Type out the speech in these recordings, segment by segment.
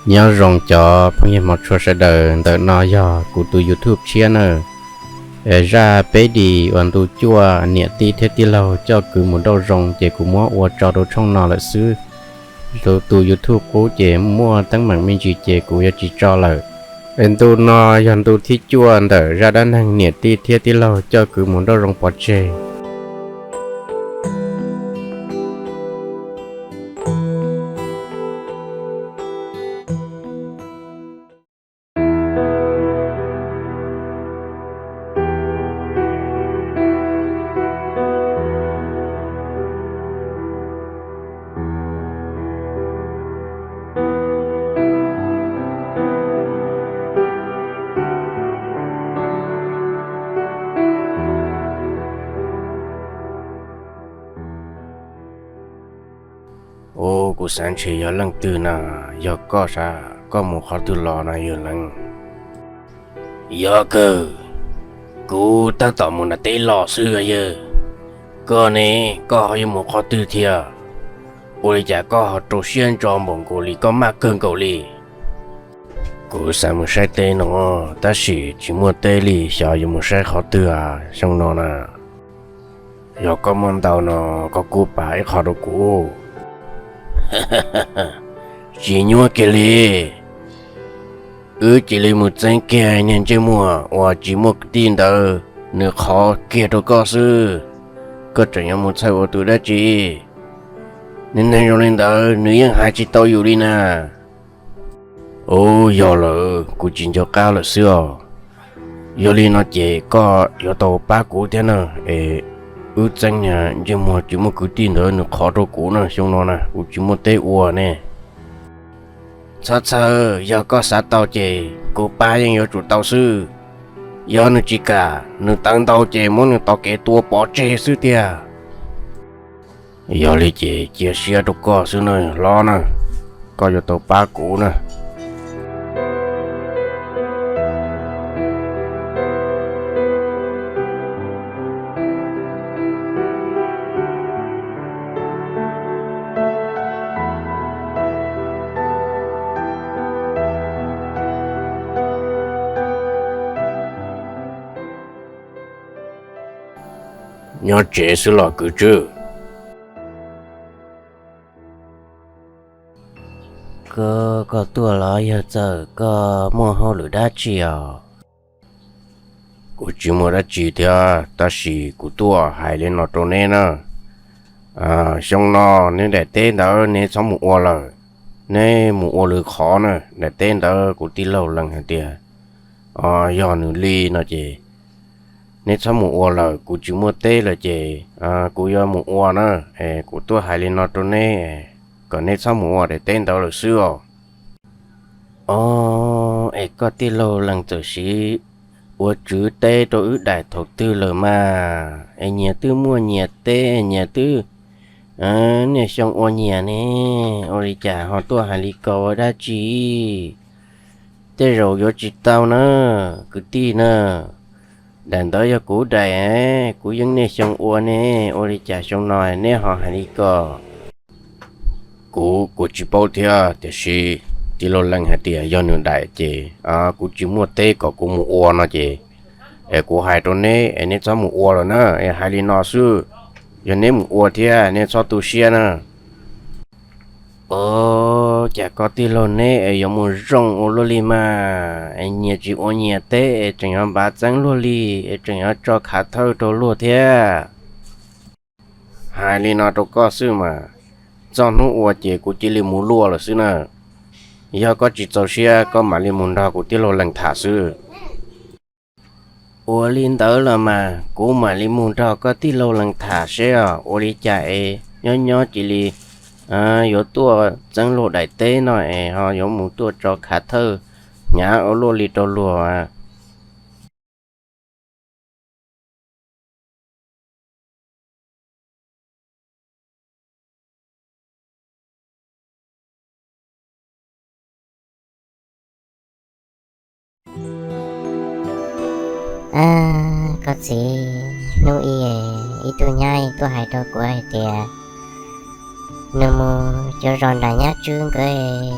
Nyob zoo cov phooj ywg hmov tshua sawv daws, ntawm no yog kuv tus YouTube tshiab na. Zaj peb dim uas ntu cuaj niam tij thiab tij laug coj kwv mus nrauj zoo ces kuv muab ua tso rau tshooj no lawm xwb. Tus YouTube qub ces muaj teeb meem me ntsis ces kuv yuav tsis tso lawm. Es ntu no yog ntu thib cuaj ntawm zaj dab neeg niam tij thiab tij laug coj kwv mus nrauj zoo pov tseg. Ub, kuv xav ntshe yog leej twg na, yog koj sav, koj mus qhov twg los no yawg Leev? Yog kawg, kuv tab tom mus nram teb los xwb yawg. Koj ne, koj ho yuav mus qhov twg thiab? Ua li cas koj ho rau siab ntso npaum nkaus li, koj maj kawg nkaus li? Kuv xav mus saib teb no, tab sis tsis muaj teb li, xyov yuav mus saib qhov twg xyoo no na. Yog koj muaj ntau no, koj kuj pab ib qho rau kuv. Tsis nyuaj kiag li. Wb cia li mus txeeb kiag niag ntsej muag uas tsis muaj kwv tij ntawd nws qhov kiag rau koj xwb. Koj tseem yuav mus txhawj ua tus dab tsi? Niag neeg zoo li ntawd nws yeej hais tsis tau yus li na. Ub, yog lawm, kuv tsis nco qab lawm xwb os. Yog li no ces koj yuav tau pab kuv thiab na, es wb txeeb niag ntsej muag tsis muaj kwv tij ntawd nws qhov rau kuv na, xyoo no na kuv tsis muaj teb ua ne. Txhob txhawj, yog koj xav tau ces kuv pab yeej yuav tsum tau xwb. Yog nws tsis kam, nws tawv ntau ces muab nws tov kev tua pov tseg xwb tiag. Yog li ces cia siab rau koj xwb na hlob na, koj yuav tau pab kuv na. Nyob tsev xwb los kwv Tswb? Koj, koj tuaj los yog txawm koj muaj hauj lwm dab tsi os? Kuv tsis muaj dab tsi thiab, tab sis kuv tuaj hais li no rau neb na. Xyoo no neb daim teb ntawd neb txhob mus ua lawm, neb mus ua lwm qhov na. Daim teb ntawd kuv tij laug lees hais tias yog nws li no ces neb txhob mus ua lawm, kuv tsis muaj teb lawm ces kuv yuav mus ua na, es kuv tuaj hais li no rau neb, kom neb txhob mus ua daim teb ntawd lawm xwb os. Os, es koj tij laug lees txawm siv ua tswv teb rau wb daim thaum twg lawm mas, es nyias twb muaj nyias teb, nyias twb niaj xyoo ua nyias ne, ua li cas ho tuaj hais li ko ua dab tsi? Tej zaum yuav tsis tau na, kwv tij na. Daim ntawd yog kuv daim, kuv yeej niaj xyoo ua ne, ua li cas xyoo no neb ho hais li ko? Kuv, kuv tsis paub thiab, tiam sis tij laug lees hais tias yog nws daim ces kuv tsis muaj teb kom kuv mus ua no ces, es kuv hais rau neb es neb txhob mus ua lawm na, es hais li no xwb. Yog neb mus ua thiab neb txhob tu siab na. Os, cas koj tij laug neb es yuav mus zoo ua luaj li mas, es nyias tsis ua nyias teb es tseem yuav npav txeeb luag li, es tseem yuav tso khav thawj rau luag thiab. Hais li no rau koj xwb mas, txog hnub ua ces kuv cia li mus luaj lawm xwb na. Yog koj tsis txaus siab koj mam li mus nrog kuv tij laug lees tham xwb. Ua li ntawd los mas kuv mam li mus nrog koj tij laug lees tham seb os, ua li cas es nyob nyob cia li yuav tuaj txeeb luag daim teb no es ho yuav mus tuaj tso khav thawj hnyav ua luaj li rau luag. Koj txiv, hnub ib, ib tug nyab tuaj hais rau kuv hais tias Nws mus cuav zos nram nyab tswb nkawd,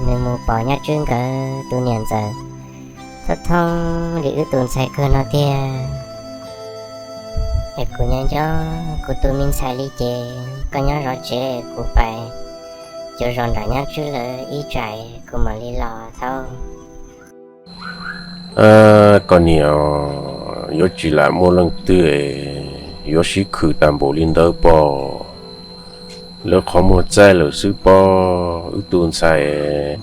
nws mus pom nyab tswb nkawd tus niam ntxawm thoob thoob li wb tus ntxhais kawg no tiag. Es kuv nyob nco kuv tus me ntxhais li ces koj nyob zov tsev, kuv pais cuav zos nram nyab tswb lawm ib tsam kuv mam li los thaub. Koj niam, yuav tsis lam muaj leej twg yuav sib khwm tag npaum li ntawd pob. Lawv qhov muag txaij lawm xwb pob. Wb tus ntxhais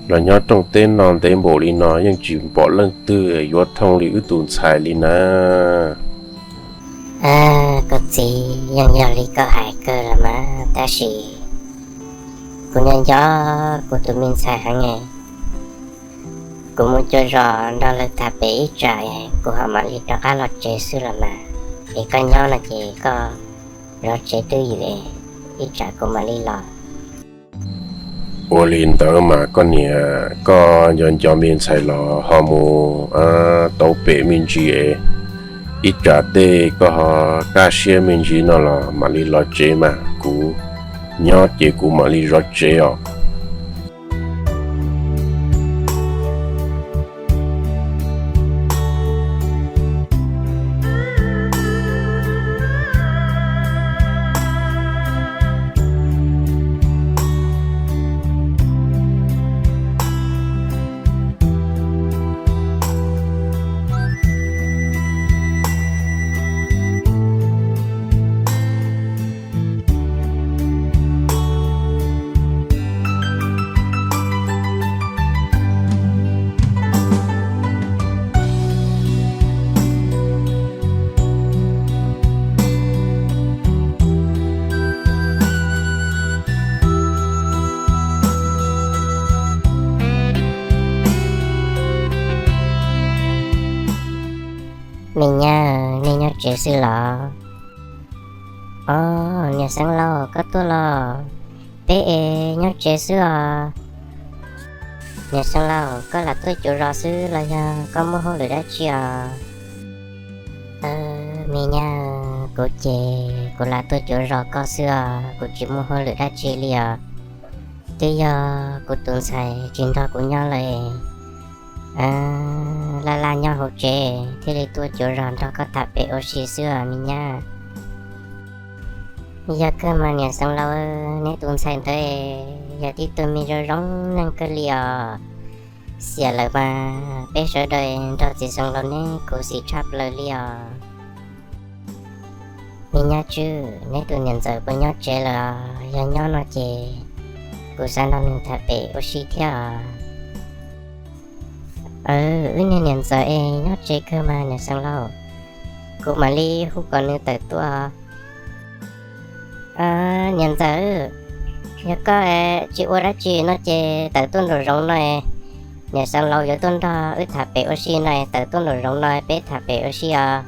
los nyob rooj teb no ntev npaum li no yeej tsis pom leej twg yuav thooj li wb tus ntxhais li na. Koj txiv, yeej yog li koj hais kawg los mas, tab sis kuv nyob nco kuv tus me ntxhais heev. Kuv mus cuav zos nrog lawv tham pem ib tsam kuv ho mam li rov qab los tsev xwb los mas. Es koj nyob no ces koj zov tsev twj ywm, ib tsam kuv mam li los. Ua li ntawd mas koj niam, koj nco nco me ntxhais los ho mus tau pem me ntsis, ib tsam tej koj ho kaj siab me ntsis no los mam li los tsev mas, kuv nyob ces kuv mam li zov tsev os. Me nyab, nej nyob tsev xwb los? Os, niam Xeev Laus koj tuaj los? Peb es nyob tsev xwb os. Niam Xeev Laus, koj lam tuaj cuav zos xwb los yog koj muaj hauj lwm dab tsi os? Me nyab, kuv ces kuv lam tuaj cuav zos koj xwb os, kuv tsis muaj hauj lwm dab tsi li os. Twb yog kuv tus ntxhais tsis nrog kuv nyob lawm, laj laj nyob hauv tsev thiaj li tuaj cuav zos nrog koj tham pem ua si xwb os me nyab. Yog kawg mas niam Xeev Laus, neb tus ntxhais ntawd yog tib tug me zoo zoo neeg kawg li os. Xiam lawm mas peb sawv daws nrog txiv Xeev Laus neb khuv xim tshaj plaws li os. Me nyab Tswb, neb tus niam ntxawm puas nyob tsev lawm? Yog nyob no ces kuv xav nrog nws tham pem ua si thiab os. Wb niag niam ntxawm es nyob tsev kawg mas niam Xeev Laus, kuv mam li hu kom nws tawm tuaj. Niam ntxawm, yog koj tsis ua dab tsi no ces tawm tuaj nraum zoov no. Niam Xeev Laus yuav tuaj nrog wb tham pem ua si no, tawm tuaj nraum zoov no peb tham pem ua si os.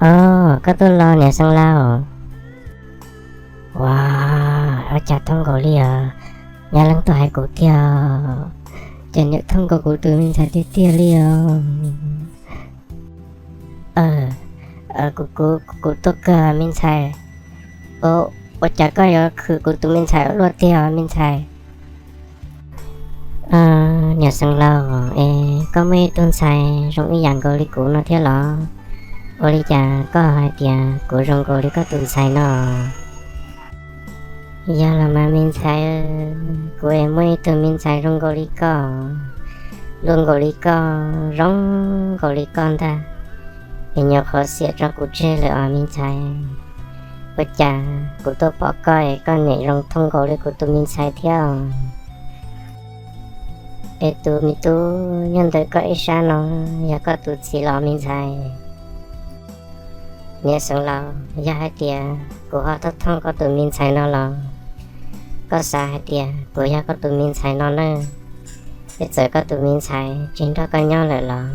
Os, koj tuaj los niam Xeev Laus. Ua, ua cas thooj nkaus li os? Nyab Leej tuaj hais kuv tiag, ces nws thooj nkaus kuv tus me ntxhais tiag tiag li os. Kuv, kuv tuaj kawg me ntxhais. Ua cas koj yuav khwm kuv tus me ntxhais ua luaj tiag me ntxhais? Niam Xeev Laus, es koj muaj ib tug ntxhais zoo ib yam nkaus li kuv no thiab los? Ua li cas koj hais tias kuv zoo nkaus li koj tus ntxhais no? Yog los mas me ntxhais, kuv es muaj ib tug me ntxhais zoo nkaus li koj, luaj nkaus li koj, zoo nkaus li koj ntag. Es nyuam qhuav xiam tso kuv tseg lawm os me ntxhais. Ua cas kuv tuaj pom koj es koj niam zoo thooj nkaus li kuv tus me ntxhais thiab? Es tus me tub nyob ntawm koj ib sab no yog koj tus txiv los me ntxhais? Niam Xeev Laus, yog hais tias kuv ho thooj thooj koj tus me ntxhais no los, koj xav hais tias kuv yog koj tus me ntxhais no na? Es txawm koj tus me ntxhais tsis nrog koj nyob lawm los,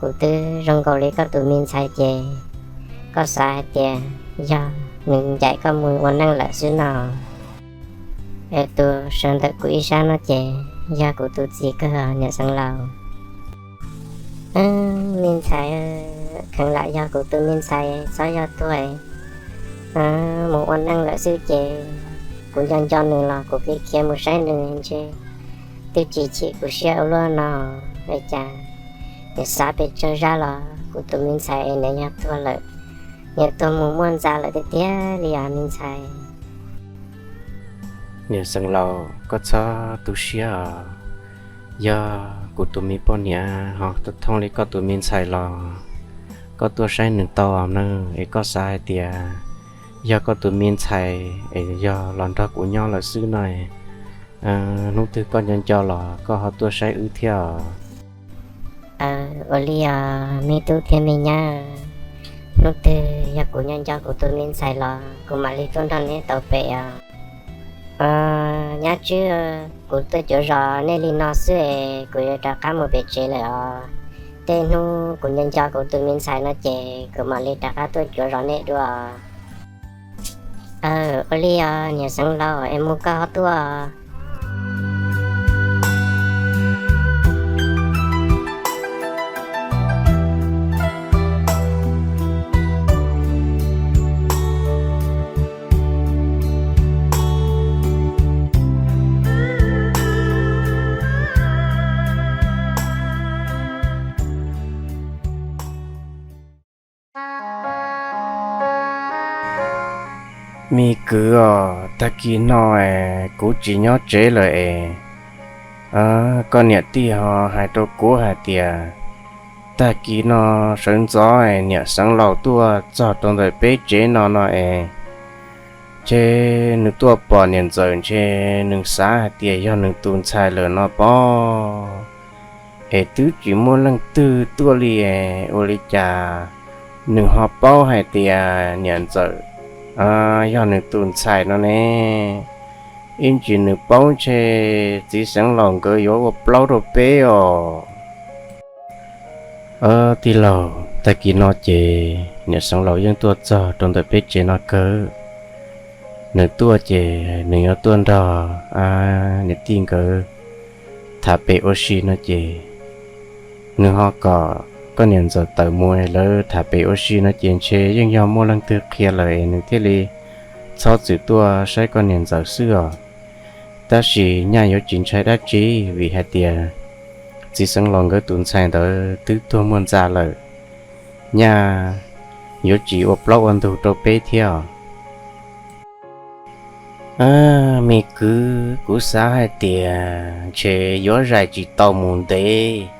kuv twb zoo nkaus li koj tus me ntxhais ces, koj xav hais tias yog nws ncaim koj mus ua neej lawm xwb no? Es tus sawv ntawm kuv ib sab no ces yog kuv tus txiv kawg niam Xeev Laus. Me ntxhais, kheev lam yog kuv tus me ntxhais txhob yog tuag mus ua neej lawm xwb ces kuv nco nco nws los kuv khiav khiav mus saib nws ntshe twb tsis chim kuv siab ua luaj no. Es cas nws xav pes tsawg zaj los kuv tus me ntxhais nws yog tuag lawm, nws tuag mus muaj ntxa lawm tiag tiag li os me ntxhais. Niam Xeev Laus, koj txhob tu siab os. Yog kuv tus me poj niam ho thooj li koj tus me ntxhais los koj tuaj saib nws tau nawb. Es koj xav hais tias yog koj tus me ntxhais es yog los nrog kuv nyob lawm xwb no, hnub twg koj nco nco los koj ho tuaj saib wb thiab os. Ua li os me tub thiab me nyab, hnub twg yog kuv nco nco kuv tus me ntxhais los kuv mam li tuaj nrog neb tau pem os. Nyab Tswb, kuv tuaj cuav zos nej li no xwb es kuv yuav rov qab mus pem tsev lawm os. Tej hnub kuv nco nco kuv tus me ntxhais no ces kuv mam li rov qab tuaj cuav zos nej dua. Ua li os niam Xeev Laus, es mus koj ho tuaj. Me kwv os, tag kis no es kuv tsis nyob tsev lawm es koj niam tij ho hais rau kuv hais tias tag kis no sawv ntxov niam Xeev Laus tuaj txog rau ntawm peb tsev no no es ntshe nws tuaj pom niam ntxawm ntshe nws xav hais tias yog nws tus ntxhais lawm no pob. Es twb tsis muaj leej twg tuaj li es ua li cas nws ho paub hais tias niam ntxawm yog nws tus ntxhais no ne? Ib ntsis nws paub ntshe txiv Xeev Laus nkawd yuav ua plaub rau peb os. Tij laug, tag kis no ces niam Xeev Laus yeej tuaj txog rau ntawm peb tsev no kawg. Nws tuaj ces nws yuav tuaj nrog niam tij nkawd tham pem ua si no ces nws ho kom koj niam ntxawm tawm mus lawv tham pem ua si no ces ntshe yeej yog muaj leej twg qhia lawm es nws thiaj li txhob txwm tuaj saib koj niam ntxawm xwb os. Tab sis nyaj yuav tsis ntshai dab tsi vim hais tias txiv Xeev Laus nkawd tus ntxhais ntawd twb tuag muaj ntxa lawm, nyaj yuav tsis ua plaub ua ntug rau peb thiab os. Me kwv, kuv xav hais tias ntshe yuav zais tsis tau mus ntev.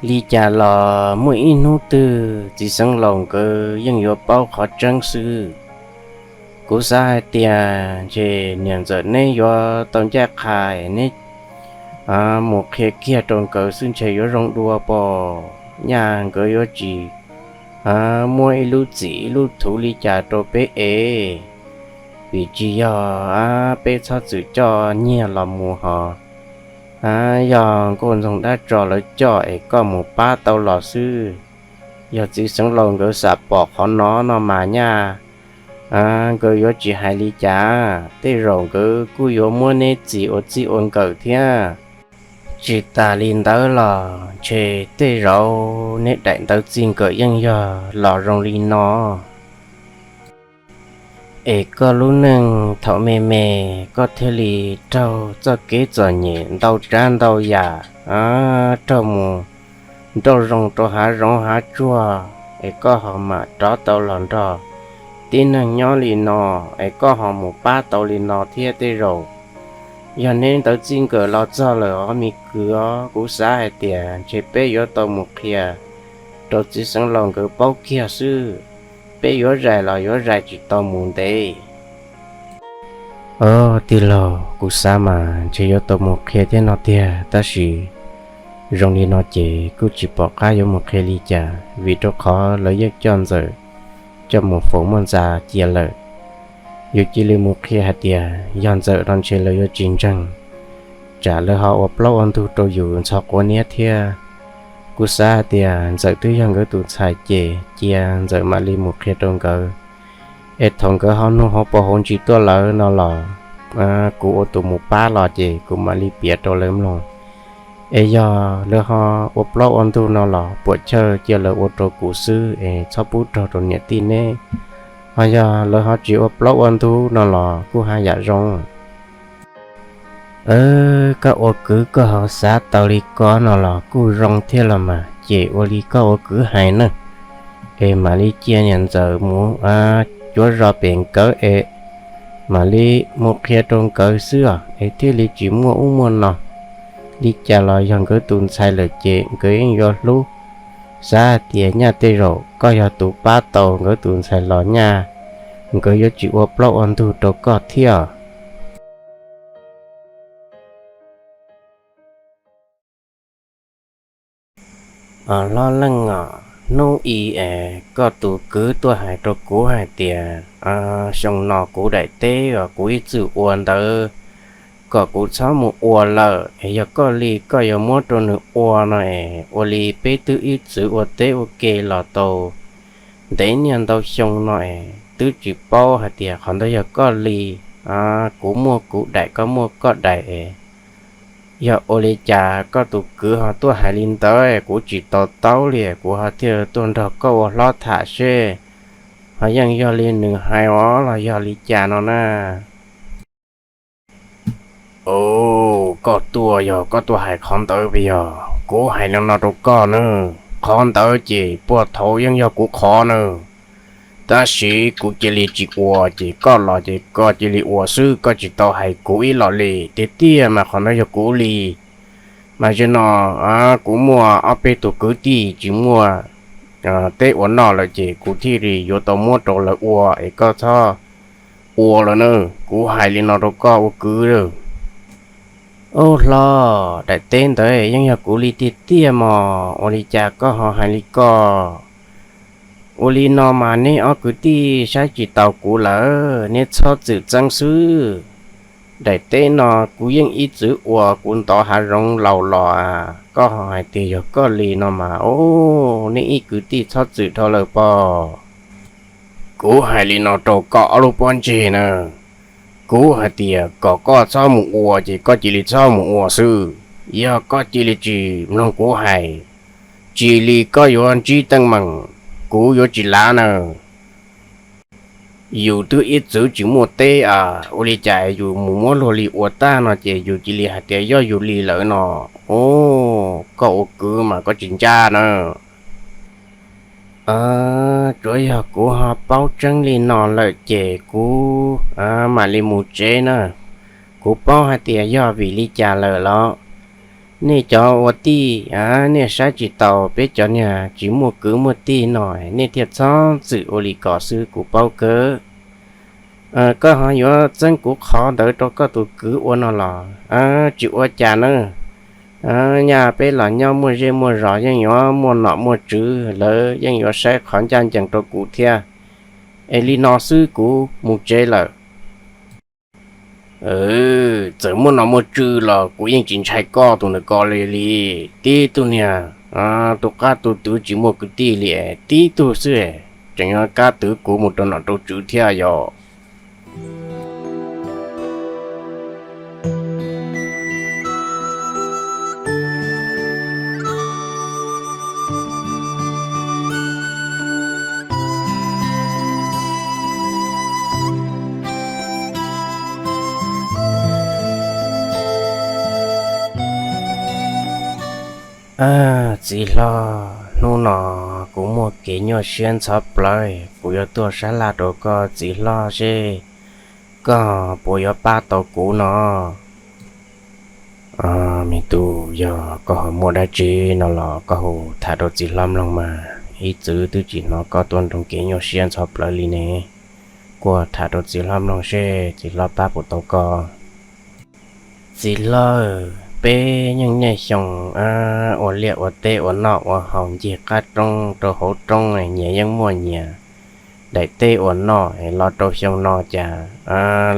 Li cas los muaj ib hnub twg txiv Xeev Laus nkawd yeej yuav paub qhov tseeb xwb. Kuv xav hais tias ntshe niam ntxawm neb yuav tau ncaj qha, neb mus qhia kiag rau nkawd xwb ntshe yuav zoo dua pob. Nyaj nkawd yuav tsis muab ib lub txim ib lub thuv li cas rau peb es, vim tsis yog peb txhob txwm coj nyiag los mus hos, yog nkauj ntxoog dab tso lawv coj es koj mus pab tau los xwb. Yog txiv Xeev Laus nkawd xam pom qhov no no mas nyaj nkawd yuav tsis hais li cas, tej zaum nkawd kuj yuav muab neb txis ua txij ua nkawm thiab. Tsis tas li ntawd los ntshe tej zaum neb daim ntawv txij nkawm yeej yog los zoo li no. Es koj lub neej thaum me me koj thiaj li raug txoj kev txom nyem ntau tsav ntau yam, raug mus nrauj zoo rau hav zoov hav tsuag, es koj ho mam rov tau los nrog tib neeg nyob li no, es koj ho mus pab tau li no thiab. Tej zaum yog neb ntawv txij nkawm los txog lawm os me kwv os, kuv xav hais tias ntshe peb yuav tau mus qhia rau txiv Xeev Laus nkawd paub kiag xwb. Peb yuav zais los yuav zais tsis tau mus ntev. Os tij laug, kuv xav mas ntshe yuav tau mus qhia thiab no tiag, tab sis zoo li no ces kuj tsis pom qab yuav mus qhia li cas, vim rau qhov lawv yeej coj ntxawm coj mus faus muaj ntxa cia lawm. Yus cia li mus qhia hais tias yog ntxawm no ntshe lawv yuav tsis ntseeg, tsam lawv ho ua plaub ua ntug rau yus ntxhov quav niab thiab. Kuv xav hais tias ntxawm twb yog nkawd tus ntxhais ces cia ntxawm mam li mus qhia rau nkawd, es thaum nkawd ho nug hauv paus hauv ntsis tuaj lawm no los kuv ua tus mus pab los ces kuv mam li piav rau lawv mloog. Es yog lawv ho ua plaub ua ntug no los puam chawj cia lawv ua rau kuv xwb es txhob pub rau rau niam tij neb. Ho yog lawv ho tsis ua plaub ua ntug no los kuj haj yam zoo. Koj ua kwv koj ho xav tau li ko no los kuj zoo thiab los mas, ces ua li koj ua kwv hais nawb. Es mam li cia niam ntxawm mus cuav zos pem nkawd es mam li mus qhia rau nkawd xwb os, es thiaj li tsis muaj ub muaj no. Li cas los yog nkawd tus ntxhais lawm ces nkawd yeej yuav hlub. Xav hais tias nyaj tej zaum koj yog tus pab tau nkawd tus ntxhais los nyaj nkawd yuav tsis ua plaub ua ntug rau koj thiab. Hlob Leej os, hnub i es koj tus kwv tuaj hais rau kuv hais tias xyoo no kuv daim teb uas kuv ib txwm ua ntawd kom kuv txhob mus ua lawm, es yog koj li koj yuav muab rau nws ua no es ua li peb twb ib txwv ua teb ua ke los tau ntev niaj ntau xyoo no es twb tsis paub hais tias qhov ntawd yog koj li. Kuv muaj kuv daim koj muaj koj daim es yog ua li cas koj tus kwv ho tuaj hais li ntawd, kuv tsis to taub li, kuv ho thiaj tuaj nrog koj ua hlob tham seb ho yeej yog li nws hais os los yog li cas no na. Koj tuaj yog koj tuaj hais qhov ntawd puas yog? Kuv hais li no rau koj na, qhov ntawd ces puag thaum yeej yog kuv qhov na. Tab sis kuv cia li tsis ua ces koj los ces koj cia li ua xwb, koj tsis tau hais kuv ib los li. Tiag tiag mas qhov ntawd yog kuv li. Mas zaum no kuv muaj ob peb tus kwv tij tsis muaj teb ua noj lawm ces kuv thiaj li yuav tau muab rau lawv ua es koj txhob ua lawm na. Kuv hais li no rau koj ua kwv. Ub hlob, daim teb ntawd yeej yog kuv li tiag tiag mog, ua li cas koj ho hais li ko? Ua li no mas neb ob kwv tij saib tsis taus kuv lawm, neb txhob txwm txeeb xwb. Daim teb no kuv yeej ib txwv ua kuv ntov hav zoov laus los, koj ho hais tias yog koj li no mas, ub, neb ib kwv tij txhob txwm dhau lawm pob. Kuv hais li no rau koj ob lub pob ntseg na, kuv hais tias kom koj txhob mus ua ces koj cia li txhob mus ua xwb. Yog koj cia li tsis mloog kuv hais, cia li koj yuav ntsib teeb meem, kuv yuav tsis lav na. Yus twb ib txwv tsis muaj teb a, ua li cas yus mus muab luag li ua tag no ces yus cia li hais tias yog yus li lawm no. Ub, koj ua kwv mas koj tsis ncaj na. Tsuav yog kuv ho paub tseeb li no lawm ces kuv mam li mus tsev na. Kuv paub hais tias yog vim li cas lawm los nej cov ua tij, nej saib tsis taus peb cov niag tsis muaj kwv muaj tij no, nej thiaj txhob txwm ua li ko xwb kuv paub kawg. Koj ho yuav txeeb kuv qhov ntawd rau koj tus kwv ua no los tsis ua cas na. Nyaj peb los nyob muaj zej muaj zos yeej yuav muaj nom muaj tswv, lawv yeej yuav saib qhov ncaj ncees rau kuv thiab. Es li no xwb kuv mus tsev lawm. Txawm muaj nom muaj tswv los kuv yeej tsis ntshai koj tus ntawm ko li li. Tib tug niag tus qab tus twv tsis muaj kwv tij li, tib tug xwb tseem yuav kab twv kuv mus rau nom rau tswv thiab yom. Txiv hlob, hnub no kuv muaj kev nyuaj siab ntxhov plawv, kuv yuav tuaj sab laj rau koj txiv hlob seb koj puas yuav pab tau kuv no. Me tub, yog koj ho muaj dab tsi no los koj hu tham rau txiv hlob mloog mas, ib txwv twb tsis hnov koj tuaj nroo kev nyuaj siab ntxhov plawv li ne. Kuj tham rau txiv hlob mloog seb txiv hlob pab puas tau koj. Txiv hlob, peb yeej niaj xyoo ua liaj ua teb ua noj ua haus ncig qab roob rau hauv roob, nyias yeej muaj nyias daim teb ua noj, los rau xyoo no cas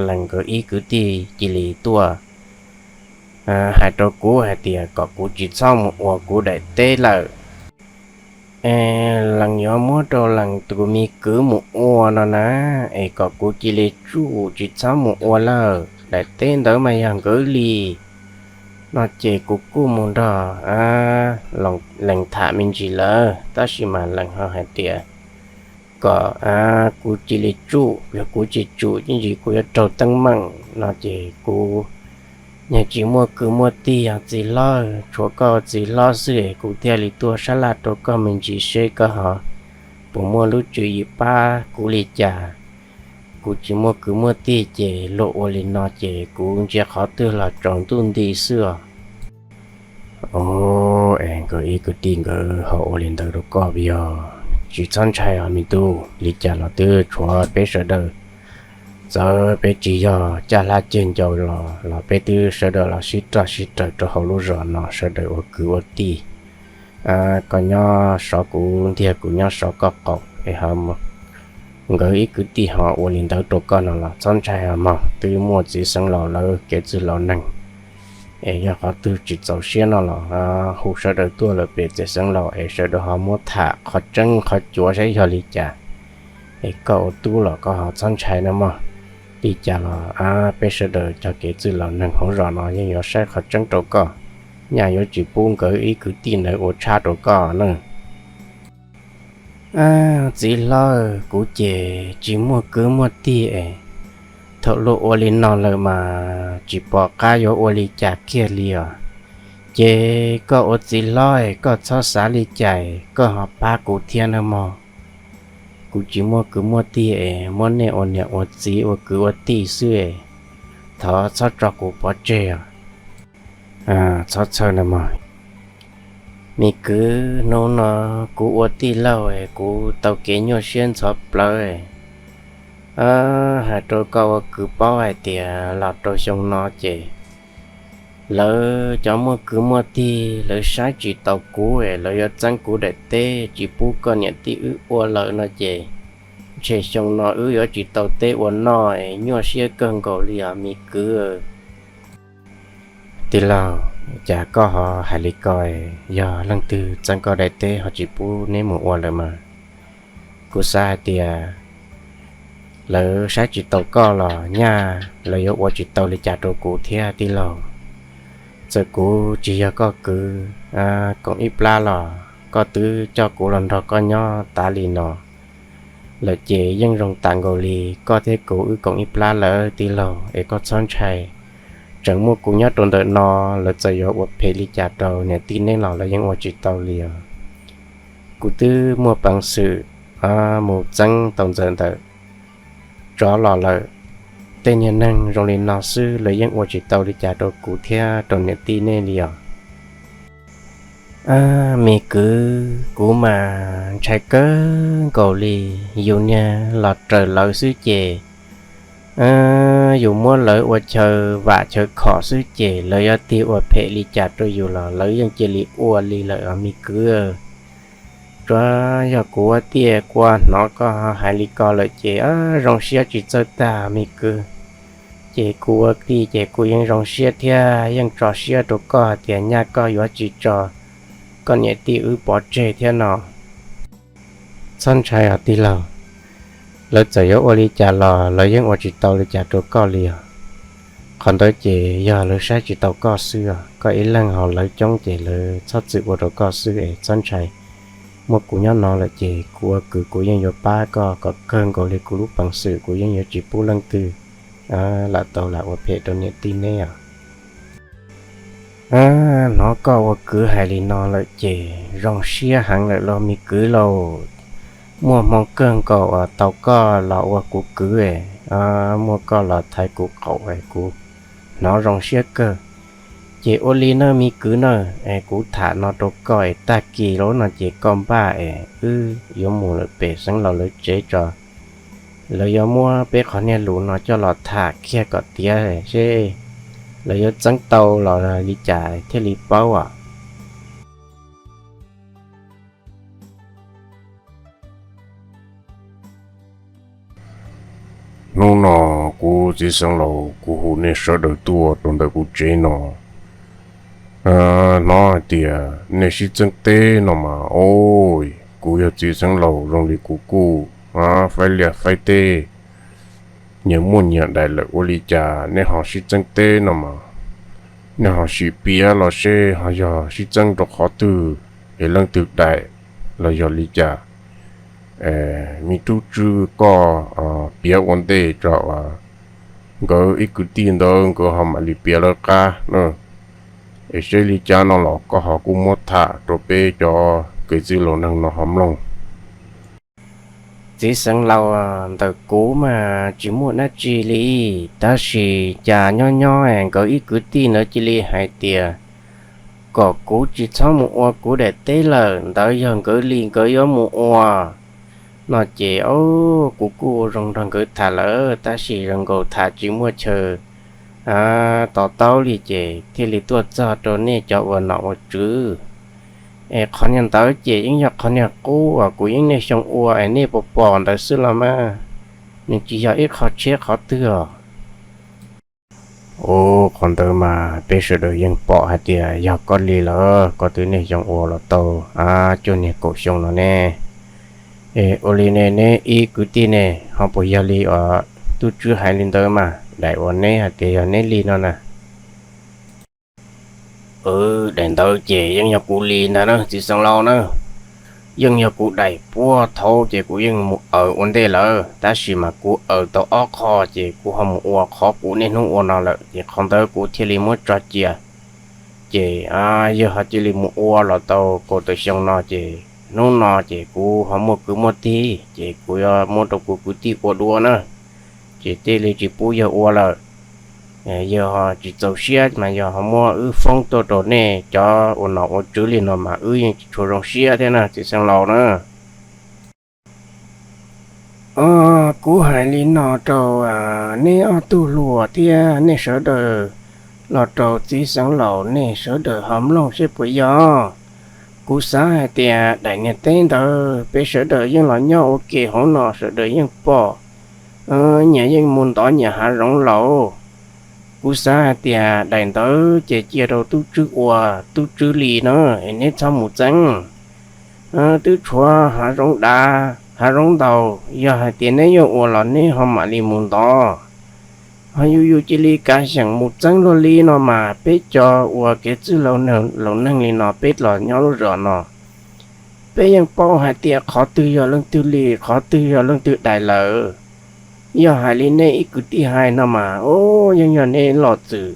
lees nkawd ib kwv tij cia li tuaj hais rau kuv hais tias kom kuv tsis txhob mus ua kuv daim teb lawm. Es lees yuav muab rau lees tus me kwv mus ua no na, es kom kuv cia li tsuj tsis txhob mus ua lawm. Daim teb ntawd mas yog nkawd li no ces kuv kuj mus nrog lees tham me ntsis lawm, tab sis mas lees ho hais tias kom kuv cia li tsuj, yog kuv tsis tsum ces ntsis kuv yuav raug teeb meem no ces kuv nyag tsis muaj kwv muaj tij, yog txiv hlob, tshuav koj txiv hlob xwb es kuv thiaj li tuaj sab laj rau koj me ntsis seb koj ho puas muaj lub tswv yim pab kuv li cas. Kuv tsis muaj kwv muaj tij ces luag ua li no ces kuv ntsia qhov twg los tsaus ntuj nti xwb os. Os, es nkawd ib kwv tij nkawd ho ua li ntawd rau koj, yog tsis txhob ntshai os me tub, li cas los twb tshuav peb sawv daws. Txawm peb tsis yog caj hlab ceg ncau los los peb twb sawv daws los sib roj sib raws rau hauv lub zos no, sawv daws ua kwv ua tij. Koj nyob sov kuv ntiag, kuv nyob sov koj qaum es ho nkawd ib kwv tij ho ua li ntawd rau koj no los txhob ntshai os mog, twb muaj txiv xeev laus lawv kev txwj laus neeg. Es yog qhov twg tsis txaus siab no los hu sawv daws tuaj lawm pem txiv xeev laus es sawv daws ho muab tham qhov tseeb qhov cuav saib yog li cas. Es koj ua tub los koj ho txhob ntshai no mog. Li cas los peb sawv daws cov kev txwj laus neeg hauv zos no yeej yuav saib qhov tseeb rau koj, nyaj yuav tsis pub nkawd ib kwv tij ntawd ua tshab rau koj na. Txiv hlob, kuv ces tsis muaj kwv muaj tij es thaum luag ua li no lawm mas tsis pom qab yuav ua li cas kiag li os. Ces koj ua txiv hlob es koj txhob xav li cas, koj ho pab kuv thiab nawb mog. Kuv tsis muaj kwv muaj tij es muab nej ua niam ua txiv ua kwv ua tij xwb es thov txhob tso kuv pov tseg os. Txhob txhawj nawb mog. Me kwv, hnub no kuv ua tij laug es kuv tau kev nyuaj siab ntxhov plawv. Hais rau koj ua kwv paub hais tias los rau xyoo no ces lawv cov muaj kwv muaj tij lawv saib tsis taus kuv es lawv yuav txeeb kuv daim teb tsis pub koj niam tij wb ua lawm no ces ntshe xyoo no wb yuav tsis tau teb ua noj es nyuaj siab kawg nkaus li os me kwv. Tij laug, cas koj ho hais li ko? Yog leej twg txeeb koj daim teb ho tsis pub neb mus ua lawm mas? Kuv xav hais tias lawv saib tsis taus koj los nyaj lawv yuav ua tsis tau li cas rau kuv thiab tij laug. Txawm kuv tsis yog koj kwv koom ib plab los koj twb coj kuv los nrog koj nyob tas li no lawm ces yeej zoo tas nkaus li koj thiab kuv wb koom ib plab lawm tij laug, es koj txhob ntshai. Tseem muaj kuv nyob rau ntawm no, lawv txawm yuav ua phem li cas rau niam tij neb los lawv yeej ua tsis tau li os. Kuv twb muaj peev xwm mus txeeb tau ntxawm ntawm tsov los lawm. Tej niag neeg zoo li no xwb lawv yeej ua tsis tau li cas rau kuv thiab rau niam tij nej li os. Me kwv, kuv mas ntshai kawg nkaus li. Yus niag los raws lawv xwb ces yus muab lawv ua chaw vam chaw khom xwb ces lawv yuav tig ua phem li cas rau yus los lawv yeej cia li ua li lawm os me kwv. Tsuav yog kuv ua tiaj kua hnov koj hais li ko lawm ces zoo siab tsis txawj tag me kwv. Ces kuv ua tij ces kuv yeej zoo siab thiab yeej tso siab rau koj hais tias nyaj koj yuav tsis tso koj niam tij wb pov tseg thiab no. Txhob ntshai os tij laug, lawv txawm yuav ua li cas los lawv yeej ua tsis tau li cas rau koj li os. Qhov ntawd ces yog lawv saib tsis taus koj xwb os, koj ib leeg haus lawv coob ces lawv txhob txwm ua rau koj xwb es txhob ntshai. Muaj kuv nyob no lawm ces kuv ua kwv kuv yeej yuav pab koj kom kawg nkaus li kuv lub peev xwm, kuv yeej yuav tsis pub leej twg lam tau lam ua phem rau niam tij neb os. Hnov koj ua kwv hais li no lawm ces zoo siab heev lawm lauj me kwv lauj. Muaj hmoo kawg nkaus uas tau koj los ua kuv kwv, muaj koj los thaiv kuv qaum es kuv hnov zoo siab kawg. Ces ua li nawb me kwv nawb, es kuv tham no rau koj es tag kis lawm no ces koj npaj es wb yuav mus lawm pem xeev laus lawv tsev tso. Lawv yuav muab peb qhov niag lus no coj los tham kiag kom tiav seb lawv yuav txeeb tau los li cas thiaj li paub os. Hnub no kuv txiv xeev laus kuv hu nej sawv daws tuaj rau ntawm kuv tsev no. Hnov hais tias nej sib txeeb teb no mas, o, kuv yog txiv xeev laus zoo li kuv kuj faib liaj faib teb, nyias muaj nyias daim lawm ua li cas nej ho sib txeeb teb no mas, nej ho sim piav los seb ho yog sib txeeb rau qhov twg, es leej twg daim los yog li cas. Me tub tswb koj piav ua ntej tso uas nkawd ib kwv tij ntawd nkawd ho mam li piav lawv qab na. Es seb li cas no los koj ho kuj muab tham rau peb cov kev txwj laus neeg no ho mloog. Txiv xeev laus, ntawm kuv mas tsis muaj dab tsi li, tab sis cas nyob nyob nkawd ib kwv tij ntawd cia li hais tias kom kuv tsis txhob mus ua kuv daim teb lawm, ntawd yog nkawd li nkawd yuav mus ua no ces, o, kuv kuj ua zoo nrog nkawd tham lawm tab sis zoo nkaus tham tsis muaj chaw to taub li ces thiaj li tuaj txog rau nej cov ua nom ua tswv. Es qhov niag ntawd ces yeej yog qhov niag qub uas kuv yeej niaj xyoo ua es nej puas pom ntawd xwb los mas, nws tsis yog ib qho tshiab qhov twg os. Ua qhov ntawd mas peb sawv daws yeej pom hais tias yog koj li lawm, koj twb niaj xyoo ua los tau cuaj niag kaum xyoo no ne. Es ua li ne neb ib kwv tij ne, ho puas yog li uas tub tswb hais li ntawd mas daim uas neb hais tias yog neb li no na? Daim ntawd ces yeej yog kuv li ntag na txiv xeev laus na. Yeej yog kuv daim puag thaud ces kuv yeej mus aws ua ntej lawm, tab sis mas kuv aws tau ob qho ces kuv ho mus ua qhov kuv niaj hnub ua no lawm ces qhov ntawd kuv thiaj li muab tso cia. Ces yawg ho cia li mus ua los tau kaum tawm xyoo no ces hnub no ces kuv ho muaj kwv muaj tij ces kuv yuav muab rau kuv kwv tij ua dua na. Ces thiaj li tsis pub yawg ua lawm. Yawg ho tsis txaus siab mas yawg ho muab wb foob tuaj rau nej cov ua nom ua tswv li no mas wb yeej tsis tshua zoo siab thiab na txiv xeev laus na. O, kuv hais li no rau neb ob tug hluas thiab nej sawv daws, los rau txiv xeev laus nej sawv daws ho mloog seb puas yog. Kuv xav hais tias daim niag teb ntawd peb sawv daws yeej los nyob ua ke hauv no sawv daws yeej pom, nyias yeej mus ntov nyias hav zoov lawm. Kuv xav hais tias daim ntawd ces cia rau tub tswb ua, tub tswb li na, es neb txhob mus txeeb. Twb tshuav hav zoov dav hav zoov ntau, yog hais tias neb yuav ua los neb ho mam li mus ntov. Ho yus yus cia li kav xyeem mus txeeb luag li no mas peb cov ua kev txwj laus neeg li no peb los nyob lub zos no, peb yeej paub hais tias qhov twg yog leej twg li, qhov twg yog leej twg daim lawm. Yog hais li nej ib kwv tij hais no mas, o, yeej yog nej los txwm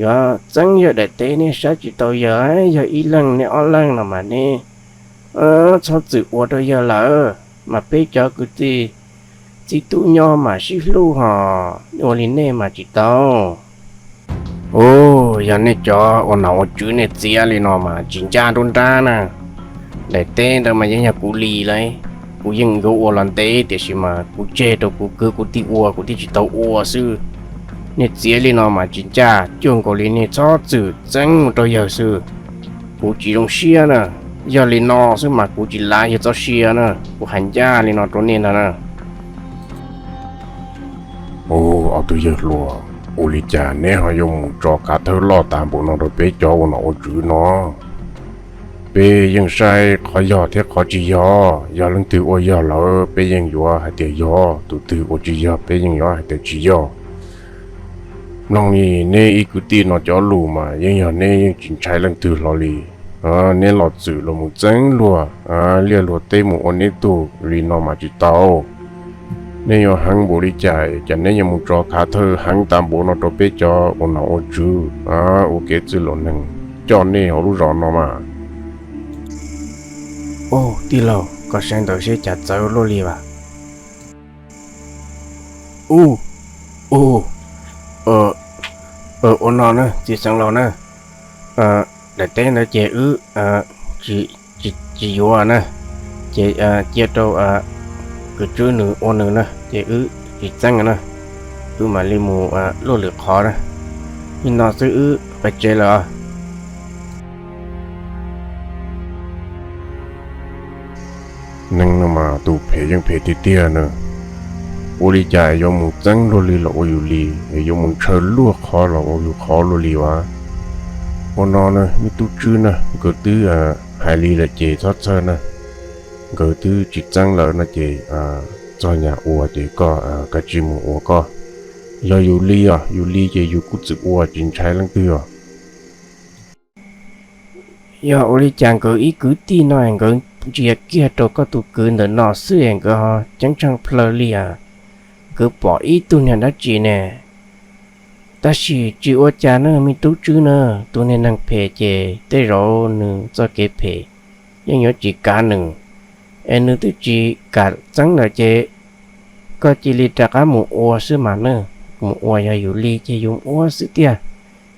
yuav txeeb yawg daim teb, nej saib tsis tau yawg, yog ib leeg nej ob leeg no mas nej txhob txwm ua rau yawg lawm, mas peb cov kwv tij txij tub nyob mas sib hlub ho, ua li nej mas tsis tau. Ub, yog nej cov ua nom ua tswv nej txiav li no mas tsis ncaj nruab nrab na. Daim teb ntawd mas yeej yog kuv li lawm, kuv yeej yuav ua los ntev tiam sis mas kuv tseg rau kuv kwv kuv tij ua kuv thiaj tsis tau ua xwb. Nej txiav li no mas tsis ncaj, cuag nkaus li nej txhob txwm txeeb mus rau yawg xwb. Kuv tsis zoo siab na, yog li no xwb mas kuv tsis lav yawg txoj sia na, kuv hais ncaj li no rau nej ntag na. Ub, ob tug yawg hluas, ua li cas neb ho yuav mus tso kav thawj loj tas npaum no rau peb cov ua nom ua tswv no? Peb yeej saib qhov yog thiab qhov tsis yog, yog leej twg ua yog lawm peb yeej yuav hais tias yog, tus twg ua tsis yog peb yeej yuav hais tias tsis yog. Mloog li neb ib kwv tij no cov lus mas yeej yog neb yeej tsis ntshai leej twg hlo li. Neb los txwm los mus txeeb luag liaj luag teb mus ua neb tug li no mas tsis tau. Neb yuav heev npaum li cas, cas neb yuav mus tso kav thawj heev tas npaum no rau peb cov ua nom ua tswv, ua kev txwj laus neeg coj nej hauv lub zos no mas. Ub, tij laug, koj saib ntawd seb cas txawv luaj li vas. Ub, ub, ua no na txiv xeev laus na, daim teb ntawd ces wb tsis yuav na, ces cia rau kwv tswb nws ua nws na, ces wb tsis txeeb na, wb mam li mus luaj lwm qhov na. Nim no xwb wb pais tsev lawm. Neeg no mas tus phem yeej phem tiag tiag na. Ua li cas yuav mus txeeb luag li los ua yus li, yuav mus ntshaw luag qhov los ua yus qhov luaj li as. Ua no na, me tub tswb na, nkawd twb hais li lawm ces txhob txhawj na. Nkawd twb tsis txeeb lawm no ces Koj nyiam ua ces koj kav tsij mus ua koj. Yog yus li os, yus li ces yus kuj txwm ua tsis ntshai leej twg os. Yog ua li cas nkawd ib kwv tij no nkawd ntsia kiag rau koj tus kwv ntawm no xwb es nkawd ho ceeb tsheej plaws li as? Nkawd pom ib tug niag dab tsi ne? Tab sis tsis ua cas na me tub Tswb na, tus niag neeg phem ces tej zaum nws txoj kev phem yeej yuav tsis kav nws, es nws twb tsis kam txeeb lawm ces koj cia li rov qab mus ua xwb mas na. Mus ua, yog yus li ces yus ua xwb tiag,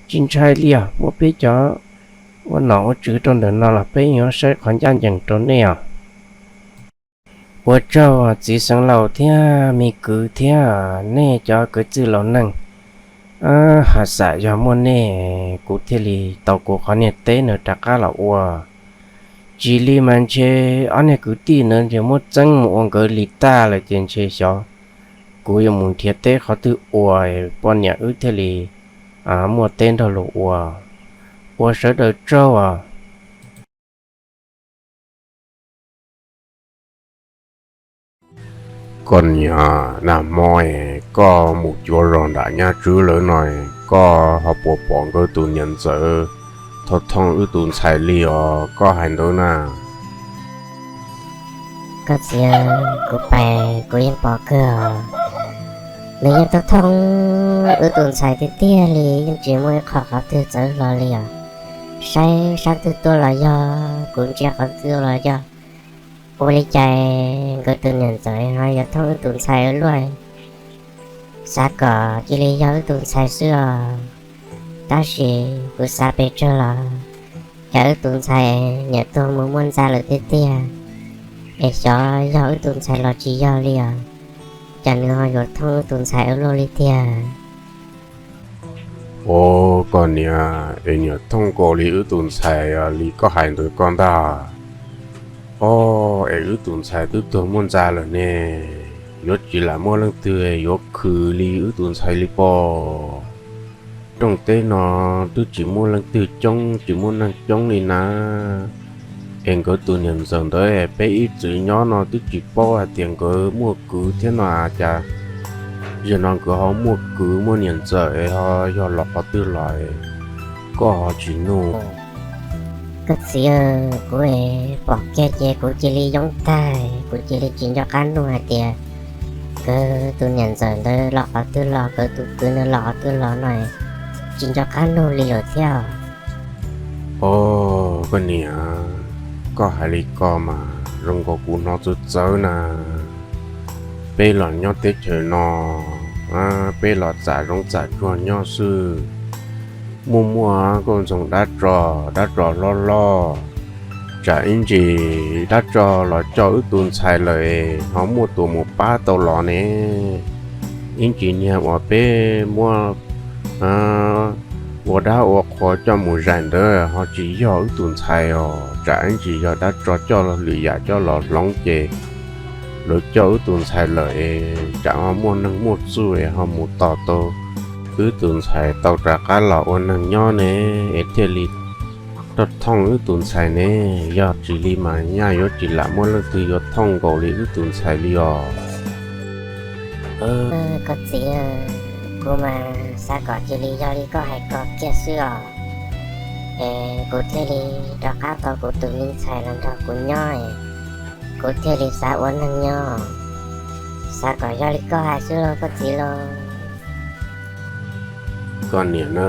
tsis ntshai li os. Muab peb cov ua nom ua tswv rau ntawm no los peb yuav saib qhov ncaj ncees rau nej os. Ua tsaug txiv xeev laus thiab me kwv thiab nej cov kwv tij laus neeg. Has xam yog muaj nej kuv thiaj li tau kuv qhov niag teb no rov qab los ua. Tsis li mas ntshe ob niag kwv tij ntawd ntshe muab txeeb mus ua nkawd li tag lawm ces ntshe xyov kuv yuav mus nrhiav teb qhov twg ua, poj niam wb thiaj li muaj teb nrog luag ua. Ua sawv daws tsaug os. Koj niam, nag hmo koj mus cuav zos nram Nyab Tswb lawm no, koj ho puas pom nkawd tus niam ntxawm thooj thooj wb tus ntxhais li os koj hais ntawd na? Koj txiv, kuv pais kuv yeej pom kawg os. Nws yeej thooj thooj wb tus ntxhais tiag tiag li, yeej tsis muaj ib qho qhov twg txawv hlo li os. Saib sab twg tuaj los yog, kuv ntsia qhov twg los yog. Ua li cas nkawd tus niam ntxawm ho yuav thooj wb tus ntxhais ua luaj? Xav kom cia li yog wb tus ntxhais xwb os. Tab sis kuv xav pes tsawg los cas wb tus ntxhais niam tuag mus muaj ntxa lawm tiag tiag, es xyov yog wb tus ntxhais los tsis yog li os. Cas nws ho yuav thooj wb tus ntxhais ua luaj li tiag? Os koj niam, es niam thooj nkaus li wb tus ntxhais li koj hais ntawd koj ntag. Os, es wb tus ntxhais twb tuag muaj ntxa lawm ne, yuav tsis lam muaj leej twg yuav khwv li wb tus ntxhais li pob. Rooj teb no twb tsis muaj leej twg coob, tsis muaj neeg coob li na. Es nkawd tus niam ntxawm ntawd peb ib txwm nyob no twb tsis paub hais tias nkawd muaj kwv thiab no cas zaum no nkawd ho muaj kwv muaj niam ntxawm es ho yog los qhov twg los, koj ho tsis nug? Koj txiv, kuv pom kiag ces kuv cia li yoob tag, kuv cia li tsis nco qab nug hais tias nkawd tus niam ntxawm ntawd los qhov twg los, nkawd tus kwv ntawd los qhov twg los no, tsis nco qab nug li lawm thiab. Os koj niam, koj hais li ko mas zoo nkaus kuv hnov txawv txawv na. Peb los nyob teb chaws no, peb los txam zoov txam tsuag nyob xwb. Muaj muaj kuj ntxoog dab tsov, dab tsov hlob hlob. Tsam ib ntsis dab tsov los coj wb tus ntxhais lawm es ho muaj tus mus pab tau los ne. Ib ntsis niag uas peb muab ua dab ua qhua coj mus zais ntawd ho tsis yog wb tus ntxhais os. Tsam ib ntsis yog dab tsov coj lwm yam coj los hloov ces lawv coj wb tus ntxhais lawm es tsam ho muaj neeg muaj txuj es ho mus tos tau wb tus ntxhais tau rov qab los ua neeg nyob ne, es thiaj li rov thooj wb tus ntxhais ne. Yog tsis li mas nyaj yuav tsis lam muaj leej twg yuav thooj nkaus li wb tus ntxhais li os. Koj txiv, kuv mas xav kom cia li yog li koj hais ko kiag xwb os, es kuv thiaj li rov qab tau kuv tus me ntxhais los nrog kuv nyob, kuv thiaj li xav ua neeg nyob. Xav kom yog li koj hais xwb lauj koj txiv lauj. Koj niam na,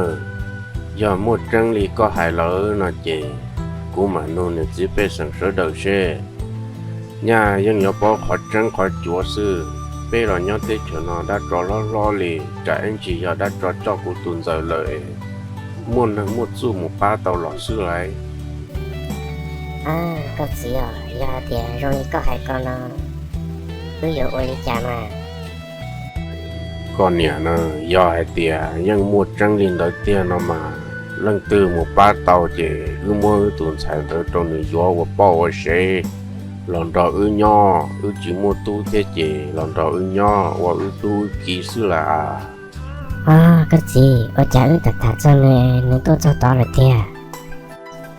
yog muaj tseeb li koj hais lawm no ces kuv mam nug niam txiv pej xeem sawv daws seb. Nyaj yeej yuav paub qhov tseeb qhov cuav xwb. Peb los nyob teb chaws no dab tsov hlob hlob li, tsam ib ntsis yog dab tsov coj kuv tus ntxawm lawm, muaj neeg muaj txuj mus pab tau los xwb lauj. Koj txiv os, yog hais tias zoo li koj hais ko no, wb yuav ua li cas mas? Koj niam na, yog hais tias yeej muaj tseeb li ntawd tiag no mas, leej twg mus pab tau ces wb muab wb tus ntxhais ntawd rau nws yuav ua poj ua sev los nrog wb nyob. Wb tsis muaj tub thiab ces los nrog wb nyob ua wb tub wb kiv xwb lauj. Os koj txiv, ua cas wb tham tham txog nws, nws tuaj txog tod lawm tiag?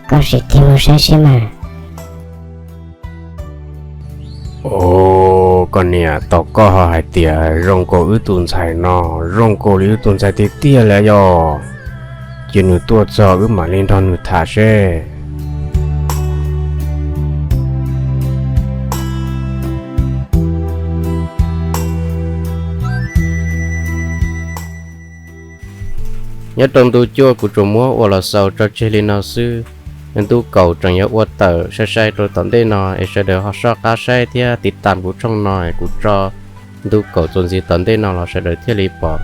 Koj sim tig mus saib seb mas. Os Koj niam, tos koj ho hais tias zoo nkaus wb tus ntxhais no zoo nkaus li wb tus ntxhais tiag tiag li yog. Cia nws tuaj txog wb mam li nrog nws tham seb. Nyob rau ntu cuaj kuv tsuas muab ua los xaus tso tseg li no xwb. Ntu kaum tseem yuav ua tawm sai sai rau tom ntej no es sawv daws ho soj qab saib thiab tiv tam kuv tshooj no es kuv tso ntu kaum txuas ntxiv tom ntej no los sawv daws thiaj li pom.